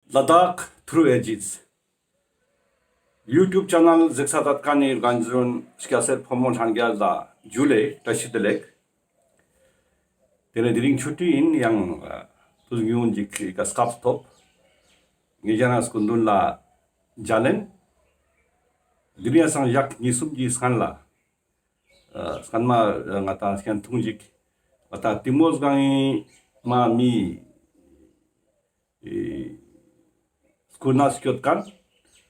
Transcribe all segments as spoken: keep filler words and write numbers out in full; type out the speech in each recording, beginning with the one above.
ལ་དྭགས་ཐྲུ་ཨེ་ཇིས་ཡུ་ཊུབ་ཆེ་ནལ་གཟིགས་ས་མཛད་མཁན་ནི་རྒན་གཞོན་སྐྱ་སེར་ཕོ་མོ་ལྷན་རྒྱས་ལ་ཇུ་ལེ་བཀྲ་ཤིས་བདེ་ལེགས། དེ་ནས་དེ་རིང་ཆུ་ཊི་ཡིན་ཡང་ཨ་དུས་ཡུན་ཅིག་གི་སྐབས་ཐོབ། ངེད་ཅག་ན་སྐུ་མདུན་ལ་ཇལ་ལེན། དེ་རིང་སང་ཞག་གཉིས་གསུམ་གྱི་སྔན་ལ་ཨ་སྔན་མ་ང་ཏང་སྐྱན་ཐུང་ཅིག་ང་ཏང་ཏིང་མོ་སྒང་ངི་མ་མི་ཨེ་སྐུ་ན་སྐྱོད་མཁན་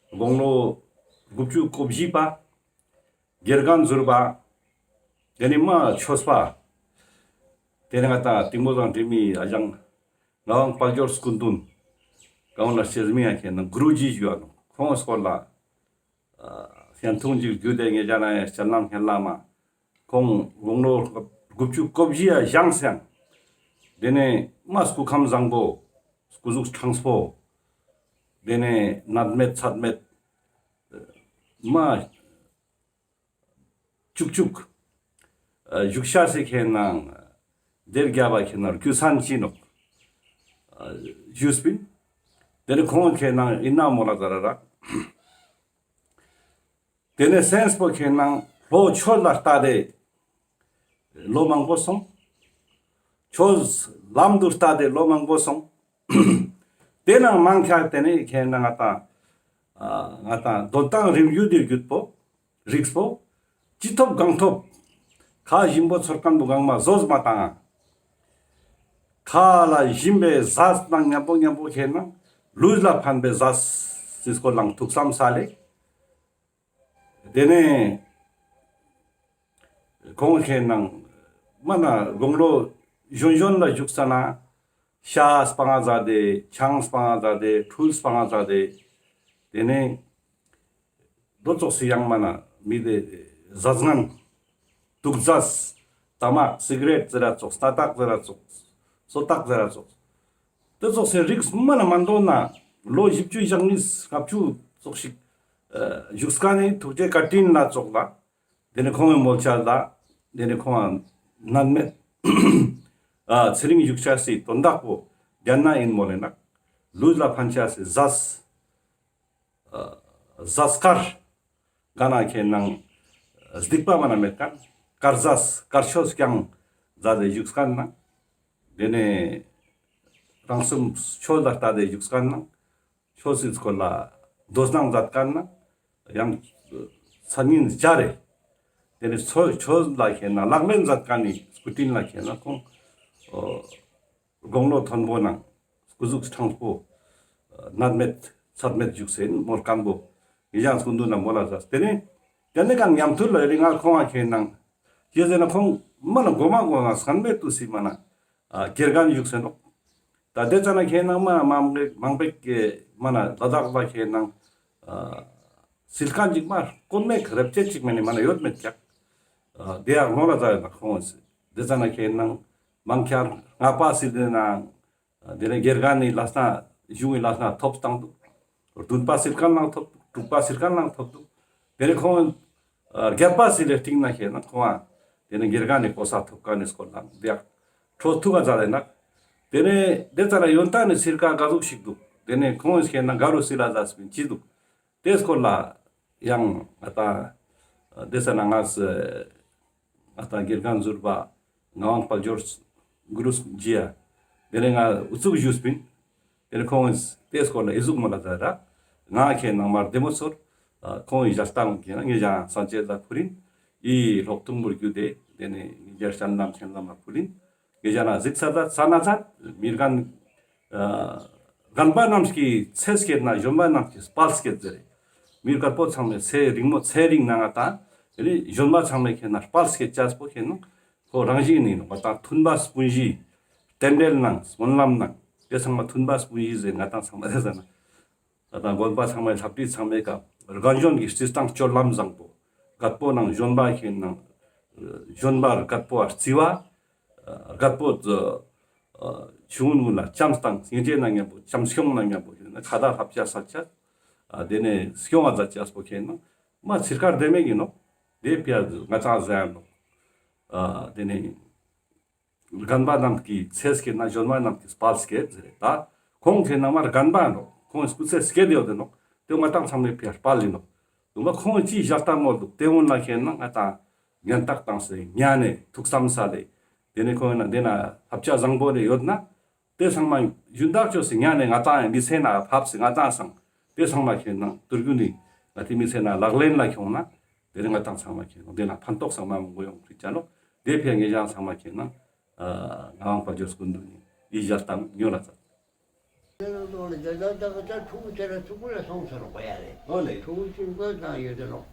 དགུང་ལོ་དགུ་བཅུ་གོ་བཞི་པ་དགེ་རྒན་ཟུར་པ་དེ་ནི་མ་ཆོས་པ་དེ་ནི་ང་ཏང་ཏིང་མོ་སྒང་དྲི་མི་ཨ་ཞང་ངག་དབང་དཔལ་འབྱོར་སྐུ་མདུན་གང་ལ་ཤེས་མི་ཡ་ཁྱེད་ན་གུ་རུ་ཇི་ཞུ་བ་ནོ་ཁོང་སྐོར་ལ་ཨ་སྐྱན་ཐུང་ཅིག་བརྒྱུད་དེ་ངེད་ཅག་ན་ཡང་སྤྱན་ལམ་སྙན་ལམ་མ་ཁོང་དགུང་ལོ་དགུ་བཅུ་གོ་བཞི་ཡ་བཞེངས་སེང་། དེ་ནས་མ་སྐུ་ཁམས་བཟང་པོ་སྐུ་གཟུགས་ཕྲེང་པོ། དེ་ནས་ནད་མེད་ཚད་མེད་མ་ཅུག་ཅུག་ཨ་བཞུགས་ཤེས་སི་ཁྱེད་ན་དེར་རྒྱབ་པ་ཁྱེད་ན་རྒྱུ་མཚན་ཅི་ནོག་ཨ་ཞུས་པིན། དེ་ནས་ཁོང་ཁྱེད་ན་ཡིན་ན་མོ་ལ་ཛ་ར་རག་དེ་ནས་སེམས་པོ་ཁྱེད་ན་ལྷོ་ཆོས་ལ་ལྟ་དེ་ལོ་མང་པོ་སོང་། ཆོས་ལམ་དུ་ལྟ་དེ་ལོ་མང་པོ་སོང་། དེ་ནང་མང་ཁྱག་དེ་ནས་ཁྱེད་ན་ང་ཏང་ཨ་ང་ཏང་དོན་ཏང་རིམ་བརྒྱུད་དེ་བརྒྱུད་པོ་རིགས་པོ་ཅི་ཐོབ་གང་ཐོབ་ཁ་ཞིམ་པོ་ཚོར་མཁན་པོ་གང་མ་བཟོས་མ་བཏང་། ཁ་ལ་ཞིམ་པའི་ཟས་དང་མཉམ་པོ་མཉམ་པོ་ཁྱེད་ན་ལུས་ལ་ཕན་པའི་ཟས་སི་སྐོར་ལང་ཐུགས་བསམ་ས་ལེ། དེ་ནས་ཁོང་ཁྱེད་ནང་མ་ན་དགུང་ལོ་གཞོན་གཞོན་ལ་བཞུགས་ས་ན་ཤ་སྤང་ང་ཟ་དེ་ཆང་སྤང་ང་ཟ་དེ་ཁྲུལ་སྤང་ང་ཟ་དེ། དེ་ནས་རྡོ་ཙོགས་སི་ཡང་མ་ན་མི་དེ་ཟ་ཟང་དུག་ཟས་ཏ་མག་སི་ག་རེཊ་ཟེར་ར་ཙོགས་སྣ་ཏག་ཟེར་ར་ཙོགས་སོ་ཏག་ཟེར་ར་ཙོགས་དེ་ཙོགས་སི་རིགས་མ་ན་མ་འདོན་ན་ལོ་བཞི་བཅུ་ཞེ་གཉིས་ལྔ་བཅུ་ཙོགས་ཤིག་ཨ་བཞུགས་ཀ་ནི་ཐུགས་རྗེ་བཀའ་དྲིན་ལ་ཙོགས་ལ། དེ་ནས་ཁོང་གི་མོལ་ཆ་ལ་དེ་ནས་ཁོང་ནད་མེད་ཨ་ཚེ་རིང་བཞུགས་ཆ་སི་དོན་དག་པོ་རྒྱན་ན་ཡིན་མོལ་ལེ་ན་ལུས་ལ་ཕན་ཆ་སི་ཟས་ཨ་ཟས་དཀར་ག་ན་ཁྱེད་ནང་སྡིག་པ་མ་ན་མེད་མཁན་དཀར་ཟས་དཀར་ཆོས་ཀྱང་ཟ་དེ་བཞུགས་མཁན་ན་དེ་ནས་རང་སེམས་ཆོས་ལ་ལྟ་དེ་བཞུགས་མཁན་ན། ཆོས་སི་སྐོར་ལ་དོ་སྣང་མཛད་མཁན་ན་ཡང་མཚན་ཉིད་སྦྱར་རེ། དེ་ནས་ཆོས་ཆོས་ལ་ཁྱེད་ན་ལག་ལེན་མཛད་མཁན་ནི་སྐུ་དྲིན་ལ་ཁྱེད་ན་ཁོང་ཨོ་དགུང་ལོ་མཐོན་པོ་ནང་སྐུ་གཟུགས་ཕྲེང་པོ་ནད་མེད་ཚད་མེད་བཞུགས་སེ་མོལ་མཁན་པོ་ཡི་ཡང་སྐུ་མདུན་ན་མོལ་ལ་ཟ། དེ་ནས་དེ་ནས་གང་མཉམ་ཐུར་ལ་ཡི་རིང་ང་ཁོང་ང་ཁྱེད་ནང་ཅི་ཟེར་ན་ཁོང་མ་ན་གོ་མ་གོ་ན་སྔན་མེད་དུ་སི་མ་ན་ཨ་དགེ་རྒན་བཞུགས་སེ་ནོག་ད་དེ་ཙ་ན་ཁྱེད་ནང་མ་མང་པོ་མང་པོ་གི་མ་ན་ལ་དྭགས་ལ་ཁྱེད་ནང་ཨ་སིལ་མཁན་ཅིག་མ་དཀོན་མེད་ཀ་རབ་ཅེ་ཅིག་མེད་ནི་མ་ན་ཡོད་མེད་ཀྱག་ཨ་དེ་ཡང་ནོ་ལ་ཛ་ཡོད་ན་ཁོང་སི་དེ་ཙ་ན་ཁྱེད་ནང་མང་ཁྱ་ལྔ་པ་སིལ་དེ་ནང་དེ་ནས་དགེ་རྒན་ནི་ལ་སྣ་གཞུང་གི་ལ་སྣ་ཐོབ་བཏང་འདུག་བདུན་པ་སིལ་མཁན་ནང་ཐོབ་འདུག་དྲུག་པ་སིལ་མཁན་ནང་ཐོབ་འདུག་དེ་ནས་ཁོང་ཨ་བརྒྱད་པ་སིལ་ལེ་སྟིང་ན་ཁྱེད་ན་ཁོང་ཨ་དེ་ནས་དགེ་རྒན་ནི་གོ་ས་ཐོབ་མཁན་ནི་སྐོར་ལ་འདི་ཡག་འཕྲོ་ཐུག་ག་ཛ་ལེ་ནག་དེ་ནས་དེ་ཙ་ན་ཡོན་ཏན་ནི་སིལ་ཀ་ག་ཟུག་ཞིག་འདུག་དེ་ནས་ཁོང་ཁྱེད་ན་ག་རུ་སིལ་ལ་ཛ་སྤིན་ཅི་འདུག་དེ་སྐོར་ལ་ཡང་ང་ཏང་དེ་ཙ་ན་ང་ས་ང་ཏང་དགེ་རྒན་ཟུར་པ་ངག་དབང་དཔལ་འབྱོར་གུ་རུ་ཇི་ཡ་དེ་ནས་ང་ཨུ་ཚུགས་ཞུས་པིན། དེ་ནས་ཁོང་དེ་སྐོར་ལ་ཨི་ཟུག་མོལ་ལ་ཛ་ར་ང་ཁྱེད་ནང་མར་བདེ་མོ་ཚོར་ཁོང་ཡི་ཞལ་ཏང་གི་ན་ངེད་ཅག་སངས་རྒྱས་ལ་ཕུལ་ཡིན། ཨི་ལྷོག་ཐུང་པོར་རྒྱུད་དེ་དེ་ནས་ངེད་ཅག་སྤྱན་ལམ་སྤྱན་ལམ་མར་ཕུལ་ཡིན། ངེད་ཅག་ན་གཟིགས་ས་ད་ས་ན་ཚ་མི་རྒན་ཨ་རྒན་པ་རྣམས་ཀྱི་ཚེ་བསྐྱལ་ན་གཞོན་པ་རྣམས་ཀྱི་དཔལ་བསྐྱལ་ཟེར་རེ། མི་རྒད་པོ་ཚང་མའི་ཚེ་རིང་མོ་ཚེ་རིང་ན་ང་ཏང་རེ་གཞོན་པ་ཚང་མའི་ཁྱེད་ན་དཔལ་བསྐྱལ་ཅས་པོ་ཁྱེད་ན་ཁོ་རང་བཞིན་ནི་ནོ་ང་ཏང་མཐུན་པ་སྤུན་བཞི་རྟེན་འབྲེལ་ནང་སྨོན་ལམ་ནང་དེ་ཚང་མ་མཐུན་པ་སྤུན་བཞི་ཟེར་ང་ཏང་ཚང་མ་རེ་ཟེར་ན། ད་ལྟ་དགོན་པ་ཚང་མའི་ལྷ་བྲིས་ཚང་མའི་ཀ་རྒན་གཞོན་གྱི་སྤྱིར་བཏང་སྤྱོད་ལམ་བཟང་པོ། རྒད་པོ་ནང་གཞོན་པ་ཁྱེད་ནང་གཞོན་པ་རྒད་པོ་ཨ་རྩི་བ། རྒད་པོ་ཆུང་ངུན་ལ་བྱམས་དང་སྙིང་རྗེ་ན་མཉམ་པོ་བྱམས་སྐྱོང་ན་མཉམ་པོ་ཁྱེད་ན་ཁ་ད་ལྷབ་ཆ་ས་ཆ། དེ་ནས་སྐྱོང་བ་ཛ་ཆ་སྤོ་ཁྱེད་ནང་མ་ཚིར་ཁར་བདེ་མེད་ཡིན་ནོ། དེ་ཕྱིར་ང་ཚང་ཟེར་ནོ། དེ་ནས། རྒན་པ་རྣམས་ཀྱི་ཚེ་བསྐྱལ་ན་གཞོན་པ་རྣམས་ཀྱི་དཔལ་བསྐྱལ་ཟེར་རེད་ད། ཁོང་ཁྱེད་ནང་མ་རྒན་པ་ནོ། ཁོང་སྐུ་ཚེ་སྐྱེལ་ཏེ་ཡོད་དེ་ནོག། དེ་ང་ཏང་ཚང་མའི་ཕིའ་དཔལ་ཨིན་ནོག། དུ་མ་ཁོང་ཅི་ཞལ་ཏ་མོལ་དུག། དེ་འོན་ལ་ཁེན་ན་ང་ཏང་ཉན་ཐག་ཏང་སེ་ཉན་ནེ་ཐུགས་བསམ་ས་ལེ། དེ་ནེ་ཁོང་ན་དེ་ན་ཐབས་ཆ་བཟང་པོ་རེ་ཡོད་ན། དེ་ཚང་མ་ཞུན་དག་ཅོས་སེ་ཉན་ནེ་ང་ཏང་མི་ཚེ་ན་ཕབས་སེ་ང་ཏང་སང་དེ་ཚང་མ་ཁེན་ན་དུར་རྒྱུ་ནི་ང་ཏི་མི་ཚེ་ན་ལག་ལེན་ལ་ཁྱོང་ན། དེ་རིང་ང་ཏང་ཚང་མ་ཁེན་ན་དེ་ན་ཕན་ཐོགས་ཚང་མ་མང་པོ་ཡོང་ཁྲིད་ཅ་ནོག། དེ་ཕིའ་ངེ་ཞང་ཚང་མ་ཁེན་ན་ཨ་ངག་དབང་དཔལ་འབྱོར་སྐུ་མདུན་ནི་ཡི་ཞལ་ཏ་ཉོ་ལ་ཚར། དེ་ལ་དོ་ལ་དེ་ལ་ད་ད་ཕྲུ་གུ་ཚེ་ར་ཕྲུ་གུ་ལ་སོང་ཚར་ནོག་པ་ཡ་ལེ། ཨོ་ལེ། ཕྲུ་གུ་ཆུང་ཀོ་དང་ཡོད་དེ་ནོག།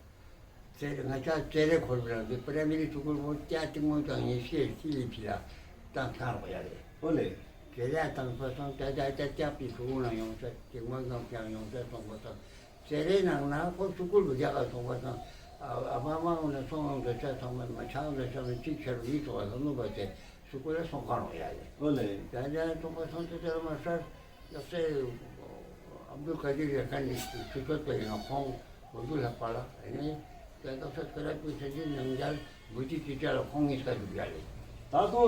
ཚེ་ར་ང་ཅག་ཚེ་རེ་འཁོར་བ་རང་དེ་པྲ་ཡི་མི་རི་ཕྲུ་གུ་མོ་ཅག་ཏིང་མོ་དང་ཉེ་ཤེས་ཅི་ལི་ཕི་ལ་བཏང་ཚར་ནོག་ཡ་ལེ། ཨོ་ལེ། ཚེ་ར་བཏང་པ་སང་ད་ད་ད་ཅག་པི་ཕྲུ་གུ་ན་ཡོང་ས་ཏིང་མོ་དང་ཀྱང་ཡོང་ས་སོང་པ་སང་། ཚེ་རེ་ནང་ན་ཁོ་སུ་ཀུལ་བུ་རྒྱ་གར་སོང་པ་སང་། ཨ་ཨ་མ་མ་འོ་ན་སོང་འོང་དེ་ཆ་ཚང་མ་མ་ཆ་འོང་དེ་ཆ་མ་ཅིག་ཆ་རུ་ཡིད་དུ་བ་ལ་ནུ་བ་དེ་སུ་ཀུལ་ལ་སོང་ཁ་རོག་ཡ་ལེ། ཨོ་ལེ། ཡ་ཡ་སོང་པ་སང་ཚེ་དེ་ར་མ་ཧྲ་ཡག་སེ་ཨབ་དུལ་ཀ་དིར་ཡ་ཀན་ནི་ཆུ་ཚོད་པ་ཡིན་ན་ཁོང་འོ་དུ་ལྷག་པ་ལ་ཨེ་ནི། ད་ད་ས་ཁ་ར་པུ་ཚེ་འདི་ནང་རྒྱལ་མུ་ཏི་ཅི་ཅ་ལ་ཁོང་གཉིས་ཀ་འདུག་ཡ་ལེ། ད་དོ་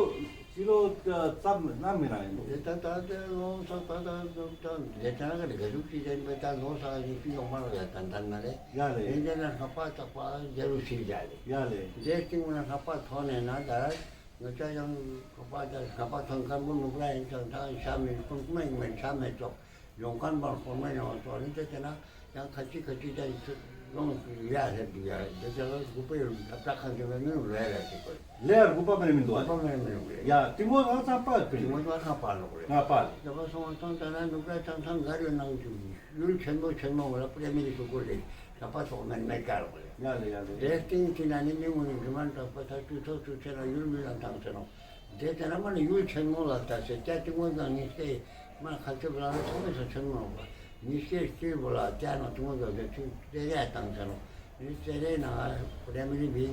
ཕྱི་ལོ་ཙམ་ན་མི་རང་ཡིན་འདུག། དེ་ད་ད་དེ་ལོ་ས་ད་ད་ད་ད་དེ་ད་ན་ག་ལེ་ག་ཟུག་ཅི་ཅན་པའི་ད་ལོ་ས་ག་ཅིག་ཅི་ཡོང་མ་རོ་ཡ་ད་ད་ན་ལེ། ཡ་ལེ། ཡིན་དེ་ན་ལྷག་པ་ལྷག་པ་རྒྱལ་ལུ་ཕྱིར་ཡ་ལེ། ཡ་ལེ། དེ་སྟིང་ན་ལྷག་པ་ཐོན་ནས་ན་ད་ང་ཅག་ཡང་ལྷག་པ་ད་ལྷག་པ་ཐོན་མཁན་པོ་ནུབ་ར་ཡིན་ཙང་ད་ཤ་མེད་ཁུང་མ་ཡིན་མེད་ཤ་མེད་ཙོག། ཡོང་མཁན་པར་གོར་མོ་ཡོང་བ་ཙོག་ནི་དེ་དེ་ན་ཡང་ཁ་ཅིག་ཁ་ཅིག་ད་ཡིན་ཚུལ་ལོང་ལེ་ཡ་ལེ་འདུག་ཡ། དེ་དེ་ལ་དགུ་པ་ཡོད་ཐབ་ཆག་ཁང་དེ་ལ་ནི་ལོ་ཡ་ལེ་ཅིག་གོ། ལེ་ཡ་དགུ་པ་མ་ནི་མི་འདུག་ཨ། དགུ་པ་མ་ནི་མི་འདུག་ལེ། ཡ་དེ་མོ་ང་ཚང་པ་དེ་མོ་ང་ཚང་པ་ལོག་ལེ། ང་པ་ལེ། དེ་པ་སོང་བ་སོང་ད་ན་ནུབ་ར་ཚང་ཚང་ག་རེ་ནང་དུ་ཡུལ་ཆེན་མོ་ཆེན་མོ་ལ་པྲེ་མི་རི་སུ་གོ་ལེ། ད་པ་སོང་མེད་མེད་ཀ་ལོག་ལེ། ཡ་ལེ་ཡ་ལེ། དེ་སྟིང་དེ་ན་ནི་མི་ངོ་ནི་རི་མ་འདྲ་པ་ད་དུས་ཚོད་དུས་ཚོད་ལ་ཡུལ་མི་ལ་བཏང་ཟེར་ནོ། དེ་དེ་ན་མ་ནི་ཡུལ་ཆེན་མོ་ལ་ལྟ་སེ་སྐྱ་ཏི་ངོ་དང་ཉི་ཤེས་མ་ཁ་ཆེ་བ་ལ་ཚང་མས་སོ་ཆེན་མོ་ལ་ཉི་ཤེས་སྐྱིད་པོ་ལ་སྐྱ་ནོ་ཏི་ངོ་དང་དེ་ཚུལ་དེ་རེ་བཏང་ཟེར་ནོ། ནི་དེ་རེ་ན་རེ་མི་རི་བི་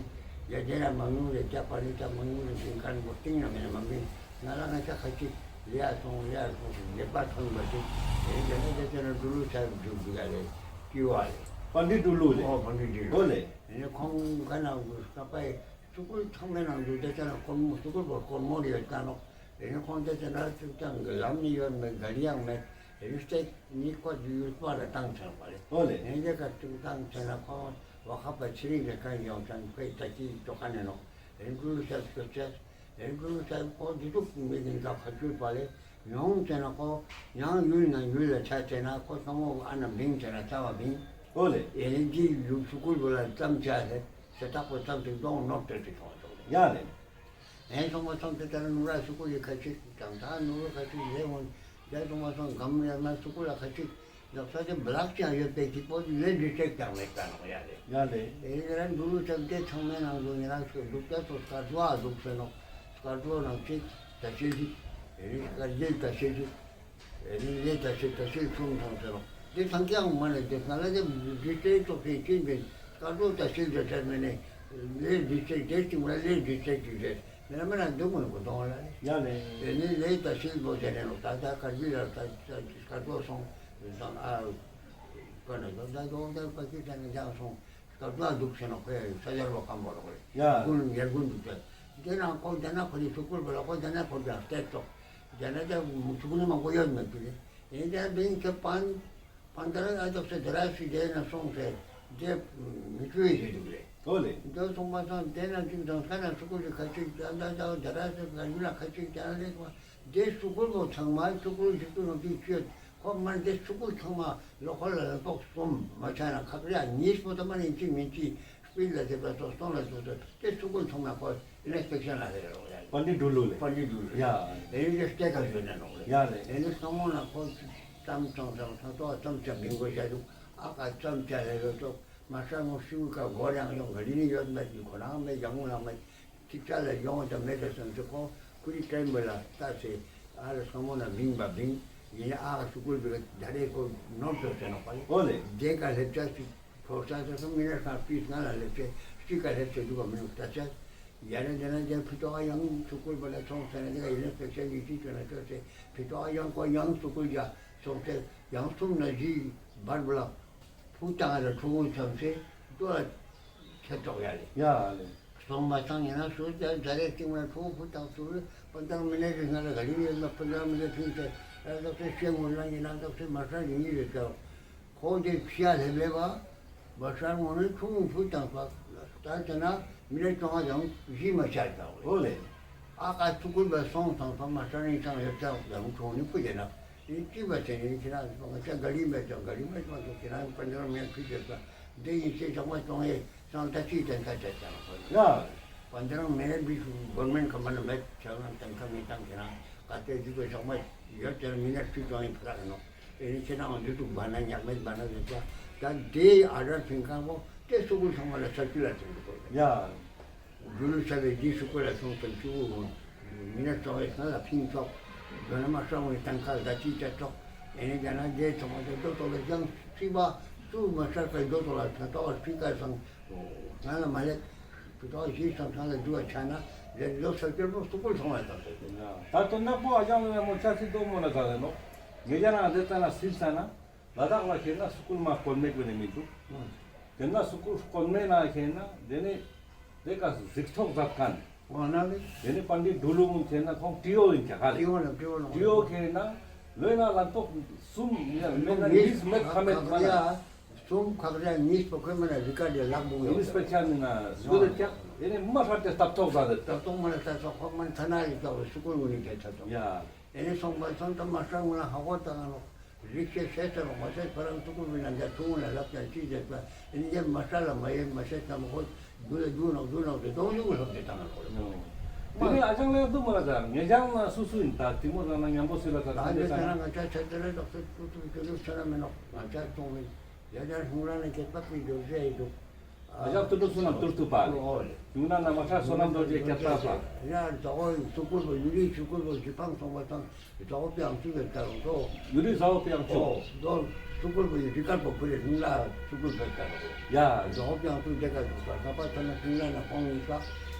ཡ་དེ་ན་མང་ཉུང་རེ་སྐྱ་པ་ནི་ད་མང་ཉུང་རེ་བིན་ཁན་པོ་སྟིང་ན་མེ་ན་མ་བིན་ང་ལ་ང་ཆ་ཁ་ཅིག་ལེ་ཡ་སོང་ལེ་ཡ་སོང་ངེས་པ་ཐོན་པ་ཞིག་དེ་རེ་དེ་ན་དེ་དེ་ན་འགྲུལ་ལུགས་ཆ་འཇུག་དུ་ཡ་རེ་ཀི་བ་རེ། པཎ་ཌི་ཏ་འགྲུལ་ལུགས་རེ། ཨོ་པཎ་ཌི་ཏ་འགྲུལ་ལུགས། ཨོ་ལེ། ནི་ཁོང་ག་ན་བུ་ས་པའི། སུ་ཀུལ་ཚང་མའི་ནང་དུ་དེ་ཚེ་ན་སྒོར་མོ་སུ་ཀུལ་བོ་སྒོར་མོ་རེ་ཡོད་ཀ་ནོག། དེ་ནི་ཁོང་དེ་ཚེ་ན་ཅུང་ཙམ་གི་ལམ་ནི་ཡོད་མེད་ག་རི་ཡང་མེད། དེ་ནི་སྟེགས་ནི་ཁོ་ཡུལ་པ་ལ་བཏང་ཚར་བ་རེད། ཨོ་ལེ། དེ་ནི་དེ་ཀ་ཅུང་ཙམ་ཚེ་ན་ཁོང་བ་ཁ་པ་ཚེ་རིང་གི་ཀ་ཡོང་ཙང་ཁོས་ད་ཅི་ཅོ་ཀ་ནས་ནོག། དེ་ནི་ཀུ་ལུ་ཤ་ཅོ་ཅེས། དེ་ནི་ཀུ་ལུ་ཤ་ཁོ་འདི་ཚུགས་མི་གི་ཀ་ཁ་ཆུལ་པ་ལེ། ཡོང་ཚེ་ན་ཁོ་ཡང་ཡུལ་ན་ཡུལ་ལ་ཆ་ཚེ་ན་ཁོ་ཚང་མོ་ཨ་ན་བིང་ཚེ་ན་ཚ་བ་བིང་། ཨོ་ལེ། ཨེ་ནི་འདི་ཡུལ་སུ་ཀུལ་བོ་ལ་ཙམ་ཆ་ལེ། ཞེ་དྲག་པོ་ཙམ་ཞིག་གཏོང་ནོར་ཏེ་ཞིག་ཐོང་ཐོང་། ཡ་ལེ། ཨེ་སོང་མ་སོང་ཏེ་ལྟར་ནུ་ར་ཤུ་ཀུ་ཡི་ཁ་ཅིག་དང་ད་ནུ་ར་ཁ་ཅིག་ལེ་འོན་ཡ་སོང་མ་སོང་གམ་ཡ་མ་ཤུ་ཀུ་ལ་ཁ་ཅིག་ཡོད་ས་ཅིག་བླག་ཅིག་ཡོད་པའི་ཅིག་པོ་ལེ་འདི་ཅིག་ཀྱང་མེད་ཀ་ནོག་ཡ་ལེ། ཡ་ལེ། ཨེ་ཡ་ར་ནུ་རུ་ཅག་དེ་ཚང་མའི་ནང་དུ་ཉེ་རང་ཤོད་འདུག་ད་སོ་སྐར་རྡོ་ཨ་འདུག་ཟེར་ནོག། སྐར་རྡོ་ནང་ཅིག་ད་ཤེས་ཅིག་ཨེ་སྐར་རྒྱལ་ད་ཤེས་ཅིག་ཨེ་ནི་ལེ་ད་ཤེས་ད་ཤེས་གསུམ་ཐོང་ཟེར་རོ། དེ་ཚང་ཀྱང་མ་ནེ་དེ་ང་ལ་དེ་འདི་ལྟའི་ཐོག་ཁེ་ཅིན་པའི་སྐར་རྡོ་ད་ཤེས་ད་ཟེར་མེ་ནེ་ལེ་འདི་ལྟའི་དེ་ཅིག་མ་ལེ་འདི་ལྟའི་ཅིག་ཟེར་མེ་ན་མེ་ན་འདུག་མོ་ནི་གོ་དོང་ལ་ཡ་ལེ། ཨེ་ནི་ལེ་ད་ཤེས་པོ་ཟེར་ནེ་ནོ་ད་ད་སྐར་རྒྱལ་ལ་ད་སྐར་རྡོ་སོང་དང་ཨ་ག་ནེ་དོ་ད་དོ་ད་པ་ཀི་ཏན་ནེ་ཡང་སོང་། སྐབས་ལ་འདུག་ཟེར་ན་ཁོས་ས་ཆར་བ་ཁམ་པོ་རོགས་རེད། ཡ། ཀུན་ཡར་ཀུན་འདུག་སྟེ། དེ་ན་ཁོ་དེ་ན་ཁོ་ནི་སུ་ཀུལ་བ་ལ་ཁོ་དེ་ན་ཁོ་ཀྱང་སྟེར་ཏོག། དེ་ན་དེ་སུ་ཀུལ་མང་པོ་ཡོད་མེད་ཀྱི་རེད། ཡིན་དེ་བིང་ཁེ་པན་པན་དར་ཨ་ཏོག་སེ་དེ་ར་སི་དེ་ན་སོང་སེ་དེ་མི་ཀུའི་ཞིག་འདུག་རེད། ཨོ་ལེ། དེ་སོང་མ་སོང་དེ་ན་ཅིག་དང་ས་ན་སུ་ཀུལ་ཞིག་ཁ་ཅིག་ད་ད་ད་དེ་ར་སི་ཀ་ཡུ་ན་ཁ་ཅིག་དེ་ན་ལེགས་པ། དེ་སུ་ཀུལ་བོ་ཚང་མ་སུ་ཀུལ་ཞིག་ཏུ་ནོ་ཅིག་ཅོད། ཁོ་མ་དེ་སུ་ཀུལ་ཚང་མ་ལོ་ཁོ་ལ་ལ་ཏོག་གསུམ་མ་ཆ་ན་ཁག་རེ་གཉིས་པོ་ད་མ་ནི་ཅིག་མིན་ཅིག་སྤིལ་ལ་དེ་པ་སོ་སྟོང་ལ་སོ་སོ་དེ་སུ་ཀུལ་ཚང་མ་ཁོ་ཨིན་སྤེག་ཤན་ལ་རེ་རོགས་ཡ། པཎ་ཌི་ཏ་འགྲུལ་ལུགས་ལེ། པཎ་ཌི་ཏ་འགྲུལ་ལུགས་ཡ། ཨེ་ནི་སྟེ་ཀ་ཡོད་ན་ནོག་ལེ། ཡ་ལེ། ཨེ་ནི་སོང་ན་ཁོ་ཙམ་ཙམ་ཙམ་ཙམ་ཏོག་ཙམ་ཙམ་མི་དགོས་བྱ་འདུག། ཨ་ཀ་ཙམ་ཙམ་ལེ་ཡོད་ཏོག་མ་ས་ངོ་ཤུ་ཀ་སྒོར་ཡང་ཡོང་ག་ལི་ནི་ཡོད་མེད་ཁོ་རང་མེད་ཡང་ངུ་ལ་མེད། ཅིག་ཅ་ལ་ཡོང་དང་མེད་དང་སོང་ཚེ་ཁོ་ཀུ་རི་ཀྲེན་པོ་ལ་ལྟ་སེ་ཨ་ལ་སོ་མོ་ན་བིང་བ་བིང་ཡིན་ཨ་སུ་ཀུལ་བི་ད་རེ་ཁོ་ནོར་ཚོ་ཟེར་ནོག་པ་ལེ། ཨོ་ལེ། དེ་ཀ་ལེབ་ཅ་སི་ཕོ་ས་ས་སོ་མི་ན་ཁ་པིས་ང་ལ་ལེབ་ཅེ་སི་ཀ་ལེབ་ཅེ་འདུག་ག་མི་ནུག་ལྟ་ཅ་ཡ་རེ་དེ་ན་དེ་ཕི་ཏོག་ཡང་སུ་ཀུལ་བ་ལ་ཚོང་ཟེར་ན་དེ་ཀ་ཡིན་ན་སྤེ་ཤལ་ཡིན་ཅི་ཅོ་ན་ཅོ་སེ་ཕི་ཏོག་ཡང་ཁོ་ཡང་སུ་ཀུལ་ཡ་སོང་སེ་ཡང་སུམ་ན་ཇི་བར་བ་ལ། ཕུ་ཏང་ར་ཕྲུ་གུ་ཚང་སེ་ཏོ་ལ་ཁྱེར་ཏོག་ཡ་ལེ། ཡ་ལེ། སོང་མ་སང་ཡིན་ན་སུ་ད་ད་རེ་སྟིང་མ་ཕྲུ་གུ་ཕུ་ཏང་སུ་པན་དྲང་མི་ནེ་རི་ང་ལ་ག་ལི་ཡོད་ན་པན་དྲང་མི་ནེ་ཕིན་ཏེ་ ད་ལྟོགས་སེ་ཤེས་ངོ་ན་ཡིན་ན་ལྟོགས་སེ་མ་ཧྲ་ཡིན་ཡིན་རེད་ཀྱང་། ཁོ་དེ་ཕྱི་ཡ་ལེབ་ལེབ་པ། མ་ཧྲ་ངོ་ནས་ཆུང་ངུ་ཕུད་བཏང་པ། ད་དེ་ན་མི་ནས་ཙོང་ང་ཡང་གཞི་མ་ཆགས་ཀྱང་། འོ་ལེ། ཨ་ཀ་ཚུ་ཀུན་པ་སོང་ཙང་ཙང་མ་ཧྲ་ནི་ཚང་ཡོད་ཙང་ཡང་ཆུང་ནི་ཕུད་དེ་ན། ཡིན་ཅི་བ་ཟེར་ཡིན་ཁྱེད་རང་ང་ཅག་ག་ལི་མེད་ཙང་ག་ལི་མེད་ཙང་ཁྱེད་རང་པན་ཌ་རང་མེད་ཕུད་དེ་ཙང་། དེ་ཡིན་ཚེ་ཚང་མ་ཙོང་ཡེ་ཙང་ད་ཅི་བསྟན་ཁ་བྱས་ཙང་ཁོ་ཡ། པན་ཌ་རང་མེད་བི་གོར་མེན་ཁ་མ་ན་མེད་ཚང་ན་བསྟན་ཁ་མི་བཏང་ཁྱེད་རང་ག་ཏེ་ཟུག་གི་ཚང་མ་ཡོད་ཙང་མི་ནས་ཕུད་ཙོང་ཡེ་ཕ་ར་གི་ནོ། ཨེ་ནི་ཁྱེད་རང་འདི་ཚུགས་པ་ན་ཉག་མེད་པ་ན་ཟེར་ཙང་། ད་དེ་ཨ་ར་ཕིང་ཁང་པོ་དེ་སུ་ཀུན་ཚང་མ་ལ་ས་ཆུ་ལ་ཚོང་དུ་ཡ། ཇུ་ལུ་ས་བའི་ཇི་སུ་ཀུ་ལ་སོང་ཙང་ཆུ་བོ་མི་ནས་ཙོག་གི་སྔ་ལ་ཕིང་ཙོག། དོ་ན་མ་ཧྲ་ངོ་ནི་ཏང་ཁ་ལ་ད་ཅི་ཅ་ཙོག། ཨེ་ནི་ད་ན་དེ་ཚང་མ་དེ་རྡོ་ཏོ་ལ་ཀྱང་ཚིག་པ་ཚུ་མ་ཧྲ་ཁ་རྡོ་ཏོ་ལ་ད་ཏོ་ལ་ཕིང་ཁ་སང་སྔ་ལ་མ་ལེགས། ཕི་ཏོག་ཞིག་སང་སང་ལ་འདུ་བ་ཆ་ན་རེ་རྡོ་ས་ཀྱོར་པོ་སུ་ཀུན་ཚང་མ་ད་ཏོ། ད་ཏོ་ནག་པོ་ཨ་ཅང་ལ་མོ་ཆ་སི་ཏོ་མོ་ན་ད་ལེ་ནོ། ངེ་ཅ་ན་དེ་ལྟ་ན་སིལ་ས་ན། ལ་དྭགས་ལ་ཁེ་ན་སུ་ཀུལ་མ་དཀོན་མེད་པོ་ནི་མི་འདུག། དེ་ན་སུ་ཀུལ་དཀོན་མེད་ན་ཁེ་ན་དེ་ནི་དེ་ཀ་གཟིགས་ཚོགས་མཛད་མཁན། འོ་ན་ལེ། དེ་ནི་པཎ་ཌི་ཌུ་ལུ་མུན་ཁེ་ན་ཁོང་ཏྲི་ཡོ་ཡིན་ཀྱག་ཧ་ལེ། ཏྲི་ཡོ་ན་ཏྲི་ཡོ་ན། ཏྲི་ཡོ་ཁེ་ན་ལོས་ན་ལ་ཏོག་གསུམ་མེད་ན་གཉིས་མེད་ཁ་མེད་མ་ན། གསུམ་ཁག་རེ་གཉིས་པོ་ཁོས་མ་ན་རི་ཀ་ཌི་ལག་བུང་ཡོད། གཉིས་པོ་ཆ་ནི་ན་སུ་ལེ་ཀྱག། དེ་ནི་མ་ཧྲ་དེ་སྟབས་ཐོག་ད་དེ། སྟབས་ཐོག་མ་ན་ད་སོག་ཁོག་མ་ན་ཐ་ན་ཡིན་ཀྱག་སུ་ཀུལ་མུན་ནི་ཁེ་ད་ཏོ། ཡ། ཨེ་ནི་སོང་པ་སང་ད་མ་ཧྲ་ངུ་ན་ཧ་གོ་ད་ང་ནོ། རིག་བྱེད་ཟེར་ཟེར་རོ་མ་ཟེར་ཁོ་རང་ཐུ་ཀུ་མི་ན་འཇའ་ཐུ་ངུ་ན་ལབ་ཀྱང་ཅི་ཟེར་པ། ཨེ་ནི་མ་ཧྲ་ལ་མ་ཡེ་མ་ཟེར་ཙམ་ཁོ་རྒྱུ་ལ་རྒྱུ་ནོག་རྒྱུ་ནོག་དེ་དོང་རྒྱུ་ལབ་དེ་ད་ང་ནོ། དེ་ནི་ཨ་ཅང་ལེ་དུ་མ་ར་ད་ངེ་ཅང་ན་སུ་སུ་ཡིན་ད་དེ་མོ་ད་ན་མཉམ་པོ་སུ་ལ་ད་ད་ད་དེ་ད་ན་ང་ཅག་ཆ་དེ་ལེ་ཏོག་ཙེ་ཏུ་ཏུ་ཏུ་ཏུ་ཆ་ན་མེ་ནོག་ང་ཅག་ཏོང་མེ། ཡ་ད་ཧུང་ར་ན་ཁྱད་པར་པའི་རྡོ་རྗེ་ཡི་འདུག། ཨ་ཞག་ཏུ་ཏུ་སུ་ན་ཏུར་ཏུ་པ་ལེ། ཡུང་ན་ན་མ་ཁྲ་སོ་ནམ་རྡོ་རྗེ་ཁྱད་པར་པ། ཡ་ད་འོ་སུ་ཀུལ་པོ་ཡུ་རི་སུ་ཀུལ་པོ་ཞི་ཕང་སོང་བ་དང་ད་འོ་པའང་སུ་ལེ་ད་རུང་ཏོ། ཡུ་རི་ཟ་འོ་པའང་ཆུ། འོ་ཏོ་སུ་ཀུལ་པོ་ཡུ་རི་ཀར་པོ་ཁུ་རེ་ཧུང་ལ་སུ་ཀུལ་པོ་ད་རུང་། ཡ་ད་འོ་པའང་སུ་དེ་ཀ་ཞུ་ས་ཁ་པ་ཐ་ན་ཧུང་ལ་ན་ཁོང་ཡིན་ས།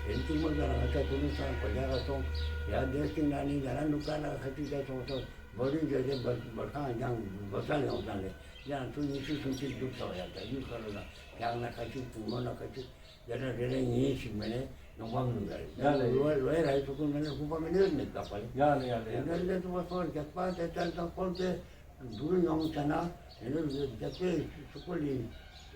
ཨེ་ནི་ཅིག་མ་ཟ་ན་ང་ཅག་ཏུ་ནི་ས་ན་གོ་ཡ་ག་སོང་། ཡ་དེ་ཅིག་ན་ནི་ཡ་ན་ནུ་ཀ་ན་ཁ་ཅིག་ད་སོང་སོང་། བོ་རིན་ཇོ་ཞེས་བོ་བོ་ཁང་ཡང་བོ་ས་ཡོང་ས་ནས་ཡང་ཚུ་ཉི་ཤུ་སུམ་ཅུ་རྒྱུག་ཐོག་ཡ་ད་ཡུལ་ཁ་ལོ་ན་ཡང་ན་ཁ་ཅིག་ཚུ་མོ་ན་ཁ་ཅིག་ཡ་ན་རེ་རེ་ཉིན་ཞིག་མེ་ནས་ཡོང་བ་མི་འདུག་ཡ་ལེ། ལོ་ལོ་ཡ་ར་ཡི་ཚུ་ཀུན་མེ་ནས་ཧུ་པ་མེ་ནས་མེད་ཀ་པ་ལེ། ཡ་ལེ་ཡ་ལེ་ཡ་ལེ། ལེ་ལེ་ཚུ་བ་སོར་རྒྱག་པ་དེ་ལྟར་དང་སྐོར་དེ་འདུག་ཡོང་ས་ན་ཡ་ལེ་རྒྱག་པའི་ཚུ་ཀུན་ལི་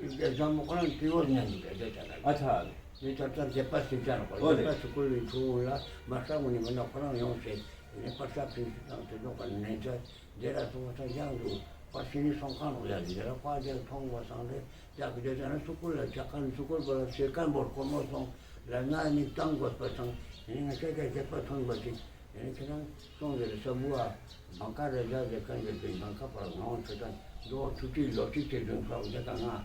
རྒྱ་ལྕམ་མོ་ཁོ་རང་ཏི་བོ་ཉན་འདུག་ཡ་དེ་ལྟར་ཨ་ཆ་ལེ། དེ་ལྟར་ལྟར་རྒྱབ་པ་སེམས་ཅན་ལ་གོ་ཨོ་ལེ། རྒྱབ་པ་ཚུ་ཀུན་ལི་ཚུ་ལ་མ་ས་མོ་ནི་མ་ན་ཁོ་རང་ཡོང་ས། ཡིན་ནི་པར་ས་ཕིན་སི་དང་དེ་ཚོ་ག་ནས་ཆ་དེ་ར་སོང་བ་སང་ཡང་དུ་པར་ཤི་ནི་སོང་ཁང་རོ་ཡ་ལི་དེ་ར་པར་དེ་མཐོང་བ་སང་རེ་ཡ་གི་དེ་ཚ་ན་སུ་ཀུལ་ལ་ཆ་ཁན་སུ་ཀུལ་པ་ལ་ཤེར་ཁན་བོར་ཁོ་མོ་སོང་ལ་ང་ནི་བཏང་དགོས་པ་སང་ཡིན་ནི་ང་ཆ་ཆ་ཁྱད་པར་ཐོན་པ་ཅིག་ཡིན་ནི་ཁྱེད་རང་སོང་དེ་ར་ས་བུ་ཨ་བང་ཁ་རེ་ཟ་ཟེར་ཁན་གི་པིན་བང་ཁ་པར་ངོ་ཆ་ཁན་དོ་ཆུ་ཏི་ལོ་ཏི་ཆེ་དུན་ཁ་འོ་དེ་ཀ་ང་ཨ་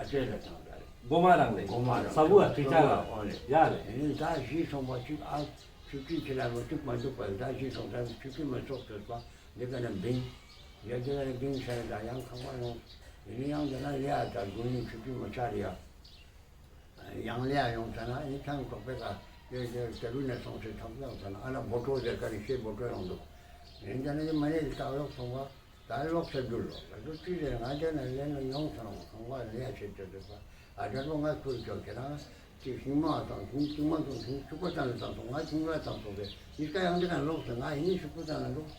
ཨ་ཅེ་ལ་དང་ད་རེ་གོ་མ་རང་ལེ་གོ་མ་རང་ས་བུ་ཨ་ཏི་ཆ་ལ་ཨོ་ལེ་ཡ་ལེ་ཡིན་ནི་ད་གཞི་སོང་བ་ཅིག་ཨ། ཆུ་ཁྲི་ཁྱེད་ལ་མ་ཐུག་མ་འདུག་པ་ད་ཅི་སོང་ད་ཆུ་ཁྲི་མ་ཚོགས་ཐོས་པ་འདི་ག་ན་བིང་། ཡ་འདི་ག་ན་བིང་ས་ད་ཡང་ཁང་པ་ཡོང་། ཡིན་ནི་ཡང་འདི་ན་ལེ་ཡ་ད་དགུན་ནི་ཆུ་ཁྲི་མ་ཆ་རེ་ཡ། ཡང་ལེ་ཡ་ཡོང་ས་ན་ཡིན་ཐང་ཐོག་པའི་ཀ་ཡོད་ཡོད་ཏེ་རུ་ནས་སོང་ཚེ་ཐོག་ཡོང་ས་ན་ཨ་ན་བོ་ཀྲོ་ཟེར་ཀ་ནི་ཤེས་བོ་ཀྲོ་ཡོང་འདུག། ཡིན་ད་ནི་མ་ནི་ལྟག་ཡོག་སོང་བ། ད་ལོག་ས་འགྱུར་ལོ། ད་དུ་ཅི་རེད་ང་དེ་ན་ལེན་ལ་ཡོང་ས་རང་ཁང་པ་ལེ་ཡ་ཆེ་ཏེ་ཏེ་པ། ཨ་དྲ་པོ་ང་ཁུར་ཅོ་ཁྱེད་རང་ཅིག་ཤིང་མ་དང་ཤིང་ཅུང་མ་དང་ཤིང་ཕྱུག་པོ་ཙམ་ལ་བཏང་སོང་ང་ཤིང་ར་བཏང་སོང་བས་ཉིས་ཀ་ཡང་དེ་ན་ལོག་ས་ང་ཡིན་ཤུག་པོ་ཙམ་ལ་ལོག་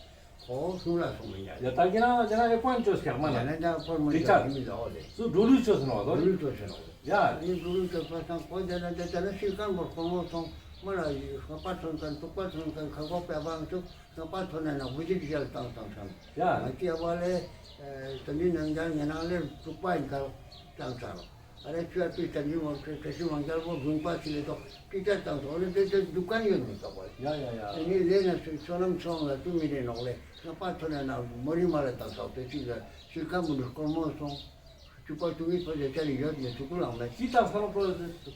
ཁོ་ཤིང་ར་སོང་མི་ཉག་ཡ་ད་ཁྱེད་རང་དེ་ན་ཨེ་ཕོན་ཅོས་ཀྱག་མ་ན། ཡ་ན་ད་ཕོན་མི་ཅོས་མི་ལ་འོ་ལེ། སུ་འགྲོ་ལུས་ཅོས་ནོ་དོ། འགྲོ་ལུས་ཅོས་ནོ། ཡ་ནི་འགྲོ་ལུས་ཅོས་པ་སང་ཁོ་དེ་ན་དེ་ད་ན་ཤིང་ཁང་བོར་ཁོ་མོ་སོང་མ་ལ་ཤ་པ་ཐོན་ཁན་ཐུག་པ་ཐོན་ཁན་ཁ་ཁོ་པ་བང་ཅུག་ང་པ་ཐོན་ན་ན་བུ་ཅིག་ཞལ་བཏང་བཏང་བཏང་། ཡ། ང་ཅི་ཡ་བ་ལེ། ཨེ་ད་འདི་ནང་རྒྱལ་ངེ་ནང་ལེ་དྲུག་པ་ཡིན་ཁ་བཏང་ཚར། ཨ་རེ་ཆུ་ཡ་པི་ད་འདི་མོ་ཁྲེ་ཁྲེ་ཤི་མང་རྒྱལ་པོ་དགུན་པ་ཅི་ལེ་ཏོ་ཀི་ཅར་བཏང་ཚོ་ཨ་ནི་དེ་དེ་འདུག་ག་ཡོད་མི་ཏོ་བ་ལེ། ཡ་ཡ་ཡ། ཨ་ནི་ལེ་ན་སུ་སོ་ནམ་ཚོང་ལ་ཏུ་མི་རེ་ནོག་ལེ། ང་པ་ཐོན་ན་ན་མོ་རི་མ་ལ་བཏང་ཚོ་དེ་ཅི་ལ་ཤི་ཁ་མུ་ནུ་སྐོར་མོ་སོང་། ཅུ་པ་ཏུ་མི་ཕོ་ཟེར་ཅ་ནི་ཡོད་ནི་ཚུ་ཀུན་ལང་མེད། ཅི་བཏང་ས་ལོ་པོ་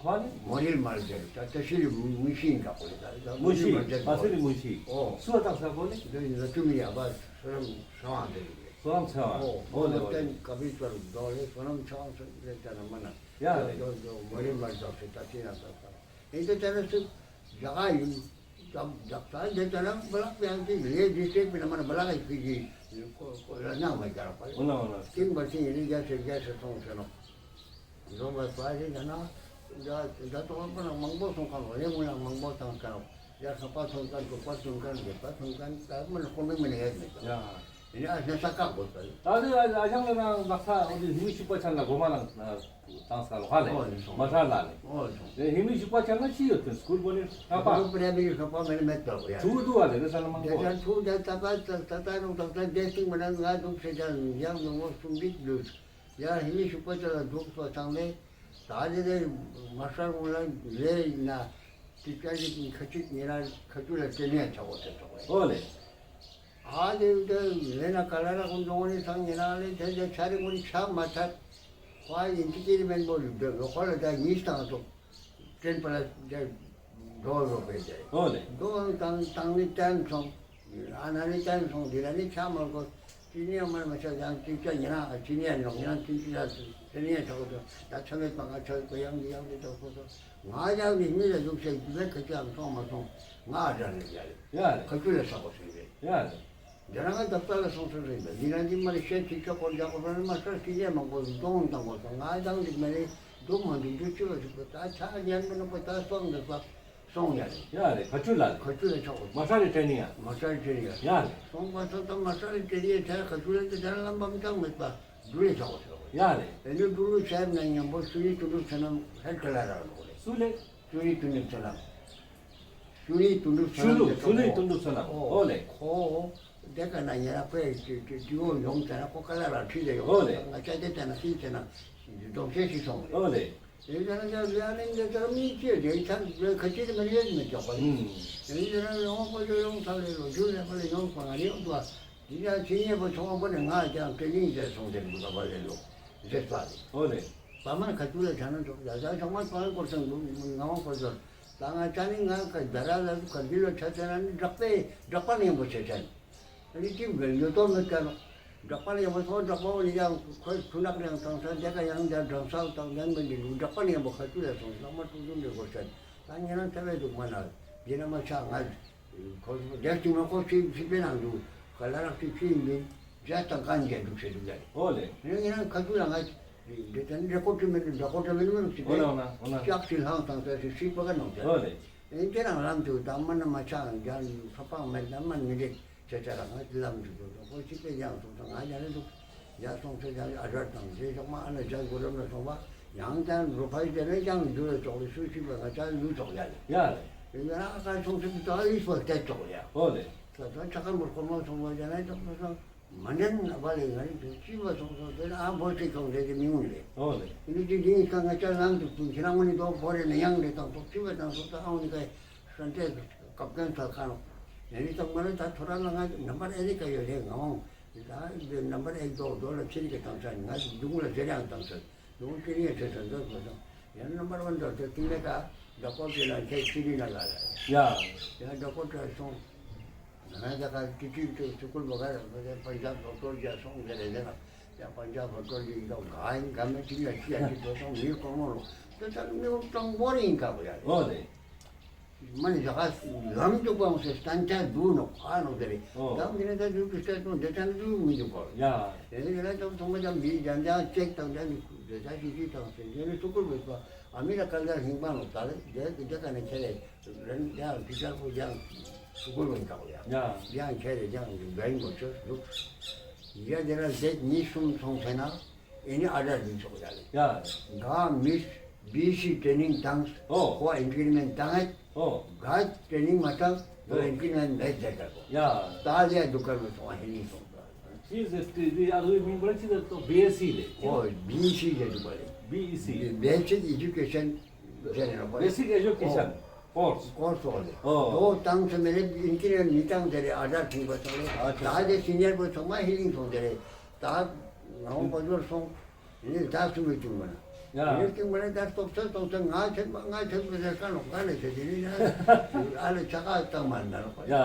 ཁོ་ནི། མོ་རིལ་མར་ཟེར་ད་ཏ་ཤི་ལི་མུན་ཤིང་འདྲ་པོ་ལེ་ད་ད་མུན་ཤིང་མར་ཟེར་པ་སི་ལི་མུན་ཤིང་། ཨོ། སུ་བ་བཏང་ས་ཁོ་ནི། འདི་ནི་ད་ཏུ་མི་ཡ་བ་སོ་རམ་ཚེ་དབང་ཟེར་ཡིན་ལེ། སོ་རམ་ཚེ་དབང་། ཨོ་ཨོ་ལེ་ཨོ་ལེ། ཏན་ཀ་བི་ཙོར་དོ་ལེ་སོ་རམ་ཚེ་དབང་ཟེར་ལེ་ད་ན་མ་ན། ཡ་ལེ། དོ་དོ་མོ་རིལ་མར་ཟེར་ཏ་ཏི་ན་ད་ས་ར། ཨེ་ད་ད་ན་སུ་ཇ་ག་ཡིན། ཇག་ཇག་ས་འདི་ལྟ་ན་བླག་པའང་ཅིག་ལས་འདི་བྱེད་པའི་ནང་མ་ན་བླག་གི་ཀི་ཀི་ཀོ་ཀོ་ལ་ནང་མ་རྒྱལ་པ་ཡོད། འོ་ན་འོ་ན། ཏིང་བ་ཏིང་ཡིན་རྒྱ་ཆེ་རྒྱ་ཆེ་སོང་ཟེར་ནོ། འཛོམས་པ་པ་རེད་ན་ད་ད་ཏོག་པ་ན་མང་པོ་སོང་ཁ་ལོ་ལས་མུ་ན་མང་པོ་བཏང་ཁ་ལོ། ཡ་ལྷག་པ་ཐོན་ཁན་དྲུག་པ་ཐོན་ཁན་བརྒྱད་པ་ཐོན་ཁན་ད་མ་ནི་ཁོ་མི་མི་ནི་ཡོད་མེད་ཀྱང་། ཡ། ཡིན་ཨ་ནི་ས་ཀག་དགོས་པ་ཡིན། ད་དེ་ཨ་ཞང་ལ་རང་ལག་ས་འོ་དེ་ཧི་མི་ཤུག་པ་ཆ་ལ་གོ་མ་ལང་ཏང་སྐལ་ཧ་ལེ། ཨོ་ལེ་སོང་། མ་ཧྲ་ལ་ལེ། ཨོ་ལེ་སོང་། དེ་ཧི་མི་ཤུག་པ་ཆ་ལ་ཅི་ཡོད་དེ་སྐུལ་པོ་ནི་ལྷག་པ། ཨོ་པྲ་མི་རི་ལྷག་པ་མ་ནི་མེད་པ་ཡ། ཐུག་འདུག་ཨ་ལེ་རེ་ས་ལ་མང་པོ། དེ་ད་ཐུག་དེ་ད་ད་ད་ད་ད་ནོ་ད་ད་དེ་སྟིང་མ་ན་ང་འདུག་ཟེར་ཀྱང་ཡང་ནོ་མོ་སུམ་བིག་འདུག་ཡ་ཧི་མི་ཤུག་པ་ཆ་ལ་འདུག་པ་ཚང་མས། ད་དེ་དེ་མ་ཧྲ་ངོ་ལ་ལེ་ཡིན་ན་དེ་ཅག་གི་ཁ་ཅིག་ཉེ་རང་ཁ་ཅུ་ལ་དེ་ནས་ཆ་གོ་ཟེར་ཆོག་ལེ། ཨོ་ལེ། ཨ་དེ་དེ་ལེ་ན་ཀ་ལ་ར་ཀུན་དོང་ནི་སང་ཉེ་རང་ལེ་དེ་དེ་ཆ་རི་ཀུན་ཆ་མ་ཆ། ཁོ་ཨ་ཡིན་ཅི་ཅི་རི་མེན་པོ་རི་དེ་ཁོ་ལ་དེ་ཉིས་དང་ཏོ། ཏྲེན་པ་ལ་དེ་དོ་རོ་པེ་དེ། ཨོ་ལེ། དོ་ཨང་དང་དང་ནི་ཏན་སོང་། ཨ་ན་ནི་ཏན་སོང་དེ་ལ་ནི་ཆ་མ་གོ། ཅི་ནི་ཡང་མ་མ་ཆ་ཡང་ཅི་ཆ་ཉེ་རང་ཨ་ཅི་ནི་ཡང་ནོག་ཉེ་རང་ཅི་ཅི་ལ་ཅི་ནི་ཡང་ཆ་གོ་ཏོ། ད་ཆ་མེད་པ་ང་ཆ་གོ་ཡང་ནི་ཡང་ནི་ཏོ་གོ་ཏོ། ང་ཡང་ནི་མི་ལ་ཡུག་ཤེས་ཀྱི་མེད་ཁ་ཅི་ཡང་སོང་མ་སོང་། ང་ཨ་དྲ་ནི་ཡ་ལེ། ཡ་ལེ། ཁ་ཅུ་ལ་ས་གོ་སེ་ཡ་ལེ། ཡ་ལེ། དེ་རང་ང་ད་ལྟ་ལ་སོང་སོང་རེད་པས། འདི་རང་འདི་མ་རེད་ཤེས་ཅིག་ཆོག་གོ་འཇག་གོ་རང་མ་ཤར་ཅི་ནས་མང་པོ་གཏོང་དང་གོ་སོང་ང་ཡང་འདི་མ་རེད་འདུག་མ་འདུག་འདུག་ཅི་བ་ཞིག་པ་ད་ཆ་ཉན་མི་ནུག་པ་ད་སོང་འདི་པ་སོང་ཡ་ལེ། ཡ་ལེ་ཁ་ཅུ་ལ་ལེ། ཁ་ཅུ་ལ་ཆོག་གོ་མ་ཤར་རི་ཏྲེ་ནི་ཡ། མ་ཤར་རི་ཏྲེ་ནི་ཡ། ཡ་ལེ། སོང་པ་སོང་ད་མ་ཤར་རི་ཏྲེ་ནི་ཡ་ཆ་ཁ་ཅུ་ལ་ཏེ་ད་ལམ་པ་མི་ཐང་མེད་པ་འདུག་ལེ་ཆོག་གོ་ཆོག་གོ། ཡ་ལེ། ཨེ་ནི་འདུག་ལུ་ཤར་ན་ཉམ་པོ་ཤུ་ནི་ཏུ་འདུག་ཚེ་ན་ཧེད་ཀ་ལ་ར་ནོག་ལེ། སུ་ལེ། ཤུ་ནི་ཏུ་འདུག་ཚེ་ན། ཤུ་ནི་ཏུ་འདུག་ཚེ་ན། ཤུ་ནི་ཏུ་འདུག་ཚེ་ན། ཨོ་ལེ། ཁོ། དེ་ཀ་ན་ཉེ་རང་ཁོའི་ཏི་ཏི་ཏི་འོ་ཡོང་ཚེ་ན་ཁོ་ཀ་ལ་ར་ཁྲིད་དེ་ཡོང་། ཨོ་ལེ། ང་ཅག་དེ་ཚེ་ན་ཤིང་ཚེ་ན་སྡོམ་ཆེ་ཞིག་སོང་ལེ། ཨོ་ལེ། དེ་ཚེ་ན་ཅག་ལ་ནི་འདི་ཚེ་མི་སྐྱེ་དེ་ཚང་ཁ་ཅི་དེ་མ་རེད་མི་ཆོག་པ་ཡིན། ཨུམ། དེ་ཚེ་ན་ཡོང་ཁོ་ཚོ་ཡོང་ཚ་ལེ་ལོ་རྒྱུ་ལེ་ཁོ་ལེ་ཡོང་ཁོ་ང་རེ་ཡོང་དུ་བ། དེ་ཚེ་ཆི་ཉེ་པོ་ཚོང་པ་ནི་ང་ཅག་དེ་ལིང་ཟེར་སོང་དེ་འདུག་ག་པ་ལེ་ལོ་ཟེར་ཚ་ལེ། ཨོ་ལེ། པ་མ་ཁ་ཅུ་ལ་ཆ་ན་ཆོག་ཡ་ད་ཚང་མ་པ་ལ་སྐོར་སང་འདུག་ང་བ་ཁོ་ཚོ་ད་ང་ཅག་ནི་ང་ཁ་དར་ར་ལ་ཁ་འདི་ལ་ཆ་ཆ་ན་ནི་འབྲོག་པའི་འབྲོག་པ་ནི་ཡང་པོ་ཆ་ཆ་ནི། ཨ་ནི་ཅི་མེད་ཡོད་དོ་མེད་ཀ་ནོ། འབྲོག་པ་ལ་ཡང་བ་སོང་འབྲོག་པ་བོ་ནི་ཡང་ཁོའི་ཆུ་ནག་ཡང་བཏང་ས་དེ་ཀ་ཡང་དེ་འགྲམ་ས་བཏང་དེ་མེད་འདི་འདུག་འབྲོག་པ་ལ་ཡང་བ་ཁ་ཆུ་ལ་སོང་ས་མ་ཀྲུག་ཀྲུག་འདི་གོ་ས་ད་ཉེ་རང་ཚ་བའི་འདུག་མ་ན་དེ་ན་མ་ཆ་ང་ཁོ་དེ་ཅི་མ་ཁོ་ཚི་ཚི་པའི་ནང་འདུག་ག་ལ་རག་ཚི་ཚི་ཡིན་མིན་ཇ་དང་ཀན་རྒྱ་འདུག་ཟེར་འདུག་ཡ་རེད། ཨོ་ལེ། ཉེ་རང་ཁ་ཆུ་ལ་ང་དེ་ད་ནི་རེ་ཀོ་ཏྲི་མེད་འདུག་འབྲོག་ཀོ་ཏྲི་མེད་མི་རུ་ཚི་ཨོ་ལེ་པའི་ཨོ་ལེ་ཨོ་ལེ། ལྕགས་ཚི་ལྷང་དང་ས་ཚི་ཚི་པ་ག་ནང་ཟེར། ཨོ་ལེ། ཨེ་ཁྱེད་རང་ལམ་དུ་དང་མ་ན་མ་ཆག་ཡང་ས་ཕག་མེད་ན་མ་ནི་རེད་ཟེར་ཆ་རང་ང་ལམ་དུ་འགྲོ་དང་ཁོ་ཅི་པེ་ཡང་སོང་ཙང་ང་ཡང་རེ་འདུག་ཡང་སོང་ཚེ་ཡང་ཨ་ར་དང་རེ་ཞོག་མ་ཨ་ན་ཇ་གོ་རམ་ན་སོང་བ་ཡང་ཀྱང་རུ་ཕ་ཡི་དེ་ནས་ཀྱང་འགྱུར་བའི་ཙོག་ལེ་སུ་ཅི་པེ་ང་ཅག་ལུས་ཙོག་ཡ་ལེ། ཡ་ལེ། ཡང་ཨ་ཀ་སོང་ཚེ་ད་ཨི་སོ་ཏེ་ཙོག་ཡ། ཨོ་ལེ། ད་ད་ཆ་ཀ་མོར་ཁོ་མ་སོང་བ་ཡ་ན་ཙོག་ལེ་སོང་། མ་འདྲེན་ན་བ་ལེ་ང་རིག་ཏུ་ཅི་བ་སོང་སོང་དེ་ལ་ཨ་བོ་ཅིག་ཁོང་རེ་ཅི་མི་འོང་ལེ། ཨོ་ལེ། འདི་ཅི་འདི་ཡིན་ཀ་ང་ཅག་ལམ་དུ་ཀུན་ཁྱེད་རང་ངོ་ནི་དོ་བོ་རེ་ན་ཡང་རེ་དང་ཐོག་ཅི་བ་དང་སོང་ད་ཨ་འོ་ནི་ཀ་སན་ཏེ་སྐབས་ཀན་ཚ་ཁ་ནོ། ཡ་ནི་ད་མ་རེ་ད་ཐོ་ར་ལ་ང་ནམ་བར་ཨེ་ནི་ཀ་ཡོད་རེ་ང་འོང་། ད་འདི་ནམ་བར་ཨེ་དོ་དོ་ལ་ཁྱེད་ཀྱི་དང་ས་ང་འདུག་ལ་ཟེར་ཡང་དང་ས་འདུག་ཁྱེད་ཡང་ཁྱེད་ས་འདུག་ས་དང་ཡང་ནམ་བར་བ་འདོ་ཏེ་ཏིང་ལེ་ཀ་ད་ཀོ་ཅི་ལ་ཁྱེད་ཅི་རི་ན་ལ་ལ་ཡ་ཡ་ད་ཀོ་ཅི་སོང་། ང་ད་ག་ཏི་ཏི་ཏི་སུ་ཀུལ་བ་ག་ར་བ་ཏེ་པན་ཇབ་ཌོག་ཊར་ཇ་སོང་ཟེར་རེ་ཟེར་ན་ཡ་པན་ཇབ་ཌོག་ཊར་ཇི་ཡིན་ད་ག་ཡིན་ག་མེད་ཅི་ཡ་ཅི་ཡ་ཅི་དོ་སོང་མི་གོ་མོ་ལོ་ཏེ་ད་མི་འོ་ཀྲང་བོ་རེ་ཡིན་ག་བ་ཡ་ཨོ་ལེ། མ་ནི་ད་ག་ལམ་འདུག་པ་འོང་སེ་སྟན་ཆ་འདུག་ནོ་ཨ་ནོ་ཟེར་རེ་ཨོ་ད་མི་ནི་ད་འདུག་ཏུ་སྟན་ཏོ་འདི་ད་འདུག་མི་འདུག་ག་ཡ་ཡ་ཡ་ད་ཐོང་མ་ད་མི་ཡ་ཡ་ཅེག་དང་ད་འདི་ད་ཤི་ཤི་དང་སེ་ཡ་ནི་སུ་ཀུལ་བ་ཨ་མི་ར་ཀ་ལ་ཧིང་པ་ནོ་ད་ལེ་ཡ་ཡ་ད་ག་ནི་ཁྱེད་རེ། རན་ཡང་ཕི་ཅར་པོ་ཡང་སུ་གོ་ལོན་ཀའོ་ཡ། ཡ། ཡང་ཁྱེད་རེ་ཡང་བེང་མོ་ཆོས་འདུག་ཡ་དེ་ན་ཟེ་ཉིས་སུམ་སོང་ཚེ་ན་ཨེ་ནི་ཨ་དྲ་ལུས་ཆོག་ཡ་ལེ། ཡ། ག་མི་བི་སི་ཊྲེ་ནིང་བཏང་། ཨོ། ཁོ་ཨིན་ཀི་རི་མེན་ཊ་བཏང་ཨེ། ཨོ། ག་ཊྲེ་ནིང་མ་བཏང་ཁོ་ཨོ། ཨིན་ཀི་རི་མེན་མེད་ཟེར་ཀ་ཁོ། ཡ། ད་ལེ་ཡ་འདུག་ཀ་མི་སོང་བ་ཧེ་ནིང་སོང་ད། ཅི་ཟེར་ཏེ་དེ་ཨ་རུའི་མིང་པར་ཅི་ཟེར་ཏོ་བི་ཨི་སི་ལེ། ཨོ་བི་ཨི་སི་ཟེར་འདུག་པ་ལེ། བི་ཨི་སི། བེ་སིག་ཨེ་ཇུ་ཀེ་ཤན། ཟེར་རེ་ནོ་པ་ལེ། བེ་སིག་ཨེ་ཇུ་ཀེ་ཤན་ཀོར་སི། ཀོར་སི་ཨོ་ལེ། ཨོ། དོ་བཏང་སེ་མེ་ལེ་ཨིན་ཀི་རི་མེན་མི་བཏང་ཟེར་རེ་ཨ་དྲ་ཐིང་པ་སོང་ལེ། ཨ་ཆ། ད་དེ་སི་ཉར་པོ་ཚང་མ་ཧེ་ལིང་སོང་ཟེར་རེ། ད་ང་འོང་པ་ཟོར་སོང་། ཡིན་ད་སུ་མི་བཏུང་མ་ན། ཡ། ཡིན་བཏུང་མ་ན་ད་སྟོབས་ཚད་སྟོབས་ཚད་ང་ཆེན་པ་ང་ཆེན་པ་ཟེར་ཀ་ནོ་ཀ་ནེ་ཟེར་དེ་ནི་ཡ། ཨ་ལེ་ཆ་ཀ་བཏང་མ་ན་ནོ་པ། ཡ།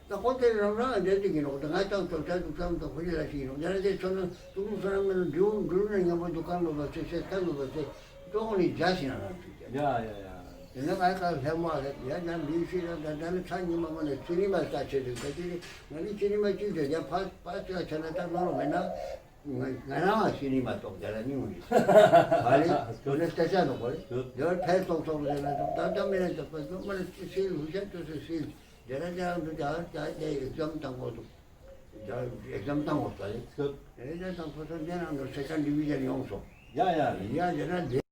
ད་ཁོ་དེ་རང་རང་འདྲ་ཅིག་ཡིན་ནོ་ད་ང་ཏང་སྟོབས་ཚད་སྟོབས་ཚད་ད་ཁོ་ཡི་ལ་ཞིག་ཡིན་ནོ་ཡ་ར་དེ་ཚོ་ན་ཏུ་ཏུ་ཚོ་ན་མ་ན་འགྲུལ་འགྲུལ་ན་ཉམ་པོ་འདུག་ཀ་ནོ་པ་ཚེ་ཚེ་ཀ་ནོ་པ་ཚེ། ཏོག་ནི་རྒྱ་ཞིག་ན་ན་ཚུལ་ཀྱང་། ཡ་ཡ་ཡ། ཡིན་ན་ང་ཁ་ལྷ་མོ་ལེབ་ཡ་ན་མི་ཤི་ར་ད་ད་ནི་ཚ་ཉི་མ་མ་ནི་ཚུ་ནི་མ་ལྟ་ཆེ་དུ་ད་ཅི་ནི་ང་ནི་ཅི་ནི་མ་ཅི་ཟེར་ཡ་ཕ་ཕ་ཅི་ཆ་ན་ད་ནོར་མེད་ན་ ང་ང་རང་ང་ཤི་ནི་མ་གཏོགས་དེ་ལ་ནི་འོང་ནི། ཧ་ལེ། ཁོ་ནི་སྐད་ཆ་ནོག་གོ་ལེ། དེ་ཕལ་ཙོག་ཙོག་ལེ་ན་ད་ད་མི་ལ་ད་པ་ད་མ་ལ་སིལ་ཧུ་ཤ་ཏུ་སི་སིལ། དེ་ར་དེ་རང་དུ་ད་ད་དེ་ཨེག་ཛམ་བཏང་གོ་འདུག་ད་ཨེག་ཛམ་བཏང་གོ་ད་ལེ། ཨེག་ཛམ་བཏང་གོ་ད་དེ་རང་དུ་སེ་ཀན་ཌི་བི་ཛན་ཡོང་སོང་། ཡ་ཡ། ཡ་དེ་ར་དེ།